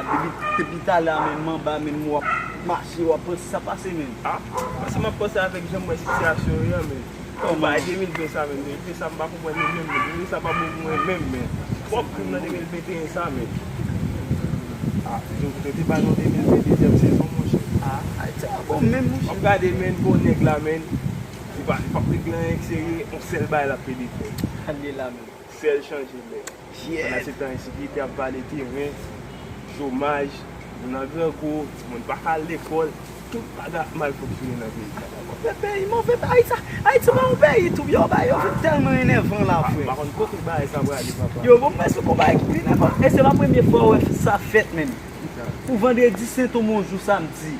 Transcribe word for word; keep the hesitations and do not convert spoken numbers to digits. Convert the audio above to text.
Depi, depi talè a, menn, m anba, menn, m w ap mache, w ap panse sa pase, menn. Ah, paske m ap panse avèk jan m wè sitiyasyon yo an, menn. Kòman? Bay de mil ven sa, menn. De mil ven sa, m pa konprann li menm, menn. De mil ven sa pa bon pou mwen menm, menn. Twòp krim nan de mil venteyen sa, menn. Ah, yo te ba nou de mil ven dezyèm sezon, monchè. Ah, Ayiti a bon menm, W monchè. ap gade, menn, pou nèg la, menn. Li pa, li p ap regle anyen k serye, yon sèl bagay l ap plede fè. Gade la, menn. Sèl chanje lè. Pandan Yeah. se tan ensekirite ap vale teren, chomaj, moun an grangou, moun pa ka al lekòl, tout bagay ap mal fonksyone nan peyi sa. Move peyi, move peyi. Ayiti, Ayiti pa yon peyi tou. Yo, ba, yo vin tèlman enèvan la, Ah, frè. pa konn kote bagay sa prale, papa. Yo, bon, mwen se konba ki pi enèvan. E se pa premye fwa w wè sa fèt, menn. Pou vandredi sent, yon bon jou samdi.